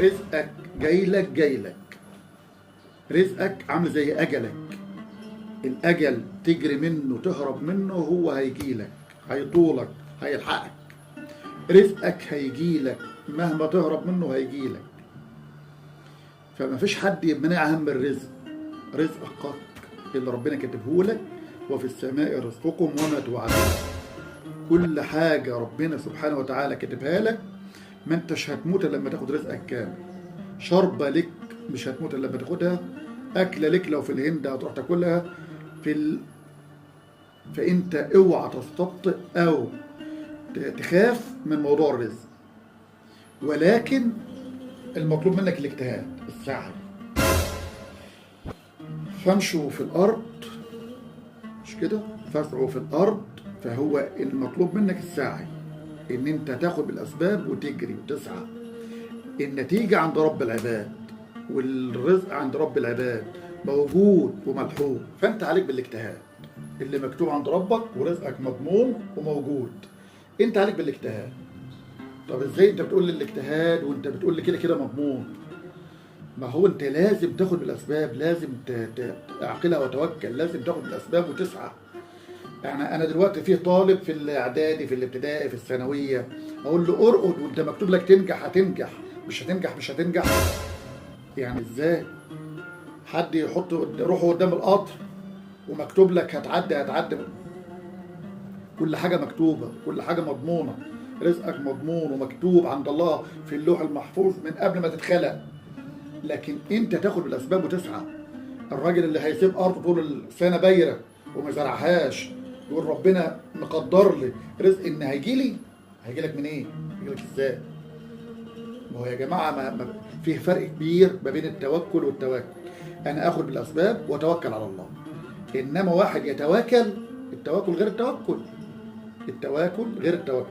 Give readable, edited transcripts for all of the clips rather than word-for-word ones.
رزقك جايلك جايلك، رزقك عامل زي أجلك، الأجل تجري منه تهرب منه هو هيجيلك، هيطولك، هيلحقك. رزقك هيجيلك مهما تهرب منه هيجيلك. فما فيش حد يمنع هم الرزق. رزقك اللي ربنا كاتبه لك، وفي السماء رزقكم وما توعدون. كل حاجة ربنا سبحانه وتعالى كاتبها لك، ما انتش هتموت الا لما تاخد رزقك كامل. شربة لك مش هتموت الا لما تاخدها، أكلة لك لو في الهند هتروح تاكلها فأنت اوعى تستبطئ أو تخاف من موضوع الرزق، ولكن المطلوب منك الاجتهاد، السعي. فامشوا في الأرض، مش كده؟ فاسعوا في الأرض. فهو المطلوب منك السعي، إن أنت تاخد بالأسباب وتجري وتسعى. النتيجة عند رب العباد، والرزق عند رب العباد موجود وملحوق، فأنت عليك بالاجتهاد. اللي مكتوب عند ربك ورزقك مضمون وموجود، أنت عليك بالاجتهاد. طب ازاي انت بتقول لي الاجتهاد وانت بتقول لي كده كده مضمون؟ ما هو انت لازم تاخد بالاسباب، لازم تعقلها وتوكل، لازم تاخد بالاسباب وتسعى. يعني انا دلوقتي في طالب في الاعدادي، في الابتدائي، في الثانوية، اقول له ارقد وانت مكتوب لك تنجح هتنجح، مش هتنجح مش هتنجح. يعني ازاي حد يحط روحه قدام القطر ومكتوب لك هتعدي هتعدي؟ كل حاجة مكتوبة، كل حاجة مضمونه، رزقك مضمون ومكتوب عند الله في اللوح المحفوظ من قبل ما تتخلق. لكن انت تاخد بالاسباب وتسعى. الراجل اللي هيسيب ارضه طول السنة بايره وما زرعهاش يقول ربنا مقدر لي رزق ان هيجي لي، هيجي لك منين؟ هيجي لك ازاي؟ ما هو يا جماعة ما فيه فرق كبير ما بين التوكل والتواكل. انا اخد بالاسباب واتوكل على الله، انما واحد يتواكل، التواكل غير التوكل، التواكل غير التوكل.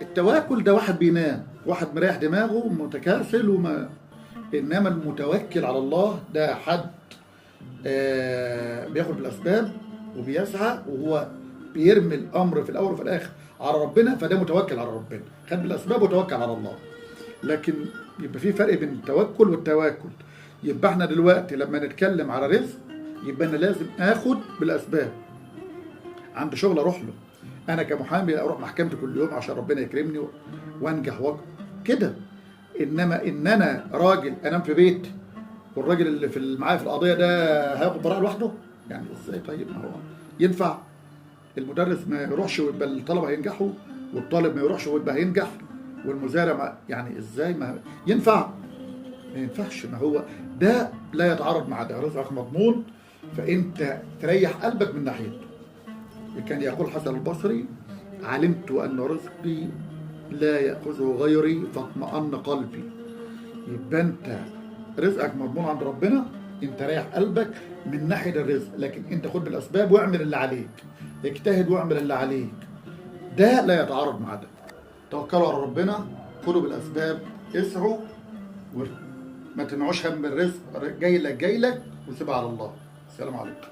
التواكل ده واحد بينام، واحد مريح دماغه ومتكاسل وما، انما المتوكل على الله ده حد بياخد بالاسباب وبيسعى وهو بيرمي الامر في الاول وفي الاخر على ربنا، فده متوكل على ربنا، خد بالاسباب وتوكل على الله. لكن يبقى في فرق بين التوكل والتواكل. يبقى احنا دلوقتي لما نتكلم على رزق يبقى انا لازم اخد بالاسباب. عندي شغل اروح له، انا كمحامي اروح محكمتي كل يوم عشان ربنا يكرمني وانجح كده. انما ان انا راجل انام في بيت والراجل اللي في معايا في القضية ده هياخد براءه لوحده، يعني ازاي؟ طيب ما هو ينفع المدرس ما يروحش ويبقى الطلبة هينجحوا، والطالب ما يروحش ويبقى هينجح، والمزارع ما يعني ازاي؟ ما ينفع، ما ينفعش. ما هو ده لا يتعارض مع ده، رزقك مضمون، فانت تريح قلبك من ناحيته. كان يقول حسن البصري: علمت أن رزقي لا يأخذه غيري فاطمأن قلبي. يبقى أنت رزقك مضمون عند ربنا، أنت ريح قلبك من ناحية الرزق، لكن أنت خد بالأسباب واعمل اللي عليك، اجتهد واعمل اللي عليك. ده لا يتعارض مع ده. توكلوا على ربنا، خدوا بالأسباب، اسعوا وما تنعوش هم الرزق، جاي لك جاي لك، وسيبها على الله. السلام عليكم.